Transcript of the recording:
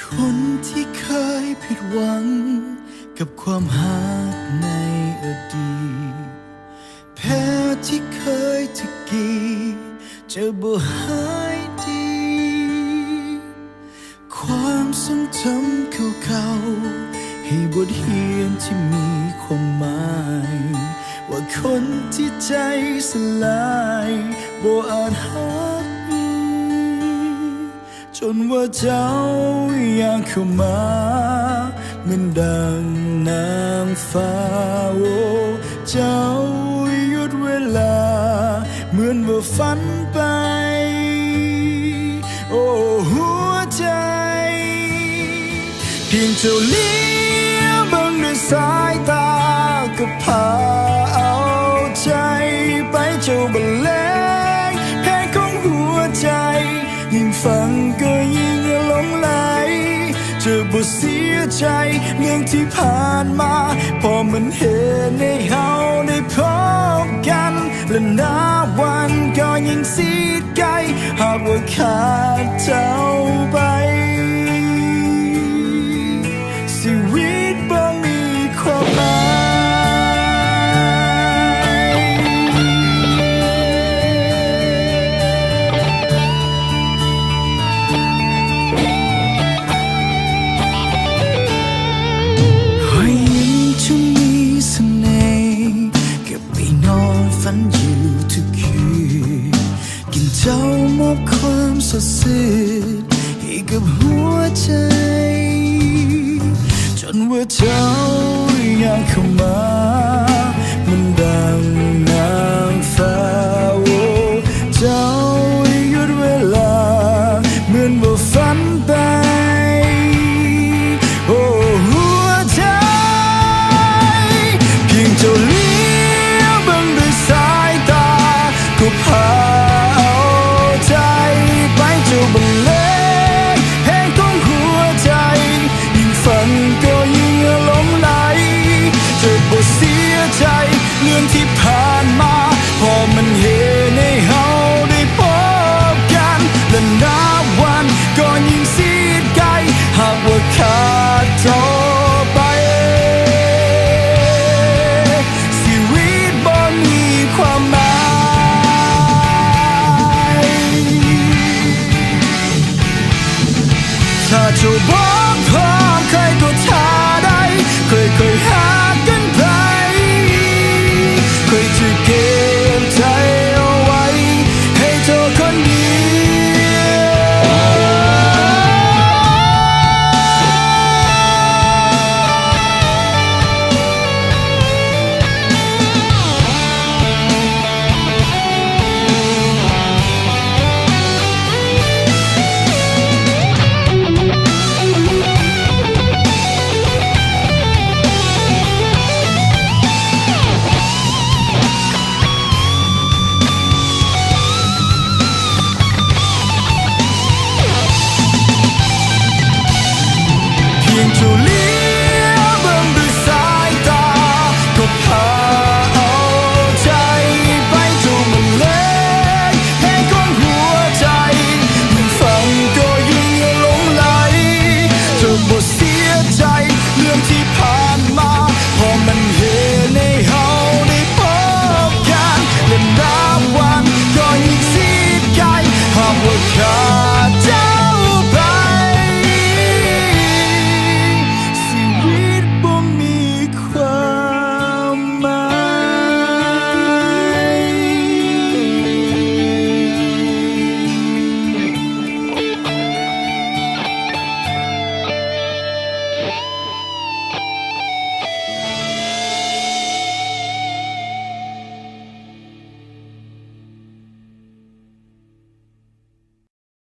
ຄົນທີ່ເຄີຍຜິດຫວັງກັບຄວາມຮັກໃນອະດີດ, ແຜທີ່ເຄີຍຕະກີ້ຈະບໍ່ຫາຍດີ. ຄວາມຊົງຈຳເກົ່າໆ ໃຫ້ບົດຮຽນທີ່ມີຄວາມໝາຍ, ວ່າຄົນທີ່ໃຈສະຫຼາຍບໍ່ອາດຮັກອີກ. ຈົນວ່າເຈົ້າຍ່າງເຂົ້າມາ ເໝືອນດັ່ງນາງຟ້າ, ໂອ້ ເຈົ້າຢຸດເວລາ ເໝືອນວ່າຝັນໄປ, ໂອ້ ຫົວໃຈ. ພຽງເຈົ້າຫຼຽວເບິ່ງດ້ວຍສາຍຕາ ກໍພາເອົາໃຈໄປ, ເຈົ້າບັນເລງເພງຂອງຫົວໃຈ, ຍິ່ງຟັງກໍຍິ່ງຫຼົງໄຫຼ. ເຈົ້າບໍ່ເສຍໃຈເລື່ອງທີ່ຜ່ານມາ, ເພາະມັນເຮັດໃຫ້ເຮົາໄດ້ພົບກັນ, ແລະນັບວັນກໍຍິ່ງຊິດໃກ້. ຫາກວ່າຂາດເຈົ້າໄປ ຊີວິດບໍ່ມີຄວາມໝາຍ. ຮອຍຍິ້ມທີ່ມີສະເໜ່ຫ ກັບໄປນອນຝັນຢູ່ທຸກຄືນ, ກິນເຈົ້າມອບຄວາມສົດຊື່ນໃຫ້ກັບຫົວໃຈ, ຈົນວ່າເຈົ້າຍ່າງເຂົ້າມາ ເໝືອນດັ່ງນາງຟ້າ, ໂອ້ ເຈົ້າຢຸດເວລາ ເໝືອນວ່າຝັນໄປ. ໂອ້ ຫົວໃຈ, ພຽງເຈົ້າຫຼຽວເບິ່ງດ້ວຍສາຍຕາ ກໍພາເອົາໃຈໄປ. ເຈົ້າບັນເລງເພງຂອງຫົວໃຈ, ຍິ່ງຟັງກໍຍິ່ງຫຼົງໄຫຼ. ເຈົ້າບໍ່ເສຍໃຈເລື່ອງທີ່ຜ່ານມາ, ເພາະມັນເຮັດໃຫ້ເຮົາໄດ້ພົບກັນ, ແລະນັບວັນກໍຍິ່ງຊິດໃກ້. ຫາກວ່າຂາດເຈົ້າໄປ ຊີວິດບໍ່ມີຄວາມໝາຍ. ຖ້າເຈົ້າບໍ່